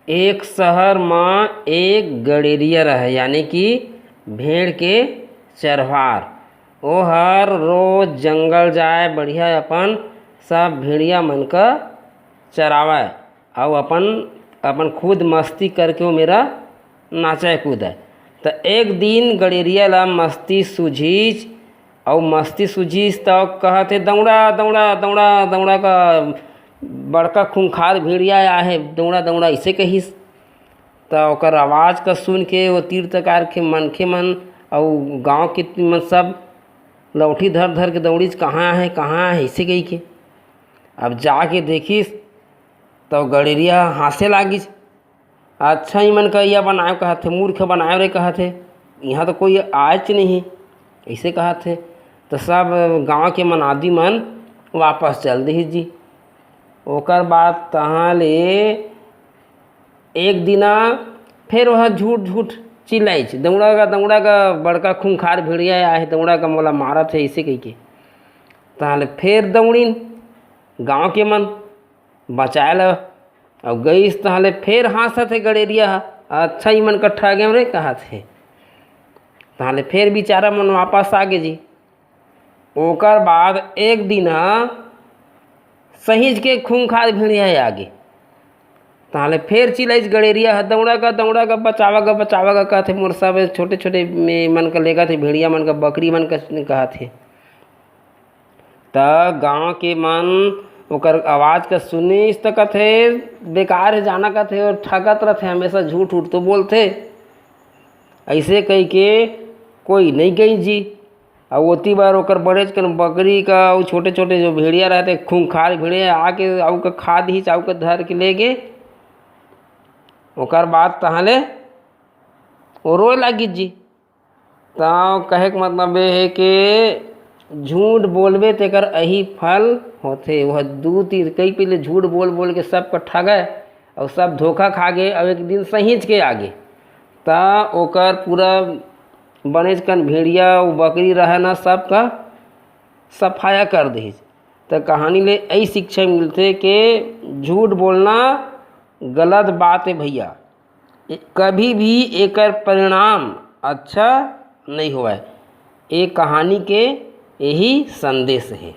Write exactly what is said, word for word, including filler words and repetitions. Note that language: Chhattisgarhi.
एक शहर म एक गड़ेरिया रहय, यानी कि भेड़ के चरवार। ओहर रोज जंगल जाय, बढ़िया अपन सब भेड़िया मन का चरावय, अउ अपन, अपन खुद मस्ती करके ओ मेरा नाचय कूदय। त एक दिन गड़ेरिया ला मस्ती सूझिस, अउ मस्ती सूझिस त कहत हे, "दौड़ा, दौड़ा, दौड़ा, दौड़ा का बड़का खूंखार भेड़िया आए हे, दौड़ा, दौड़ा," अइसे कहिस। त ओकर आवाज का सुन के ओ तीर तखार के मनखे मन अउ गांव के मन सब लौठी धर धर के दौड़िस, "कहाँ हे, कहाँ हे?" अइसे कहि के। अब जाके देखिस त गड़ेरिया हाँसे लागिस। "अच्छा, इमन का या बनाए कहत हे, मूर्ख बनाए रे," कहत हे, "इहाँ तो कोई आयच नहीं," अइसे कहत हे। त सब गांव के मन, आदमी मन वापस चल दिहिस जी। ओकर बाद तहाँ ले एक दिना फेर वह झूठ झूठ चिल्लाइच, "दौड़ा गा, दौड़ा गा, बड़का खूंखार भेड़िया आए हे, दौड़ा गा, मोला मारत हे," अइसे कहिके। तहाँ ले फेर दौड़िन गांव के मन बचाए ला, अउ गइस तहाँ ले फेर हाँसत हे गड़ेरिया ह, "अच्छा, इमन का ठगेंव रे," कहत हे। तहाँ ले फेर बिचारा मन वापस आ गे जी। ओकर बाद एक दिन ह सहिंच के खूंखार भेड़िया आगे। तहाँ ले फेर चिल्लाइस गड़ेरिया ह, "दौड़ा गा, दौड़ा गा, बचावा गा, बचावा गा," कहत हे, "मोर सब छोटे छोटे में मन का लेगत हे, भेड़िया मन का, बकरी मन का," कहत हे। त गांव के मन ओकर आवाज का सुनिस त कथे, "बेकार हे, जाना," कथे, "अउ ठगत रथे, हमेशा झूठ उठ तो बोलथे," अइसे कहिके कोई नइ गइस जी। अउ ओती बर ओकर बड़ेच कन बकरी का अउ छोटे छोटे जो भेड़िया रहथे, खूंखार भेड़िया आके अउ का खा दिहिस, अउ का धर के ले गे। ओकर बाद तहाँ ले ओ रोए लागिस जी। त कहे के मतलब ये हे कि झूठ बोलबे तेकर अही फल होथे। वह दू तीन कई पीले झूठ बोल बोल के सबका ठगय अउ सब धोखा खा गे अउ एक दिन सहिंच के आगे। त ओकर पूरा बनेच कन भेड़िया अउ बकरी रहय न, सबका सफाया कर दिहिस। त कहानी ले यही शिक्षा मिलथे कि झूठ बोलना गलत बात हे भैया, ए-, कभी भी एकर परिणाम अच्छा नहीं होवय। ए कहानी के यही संदेश हे।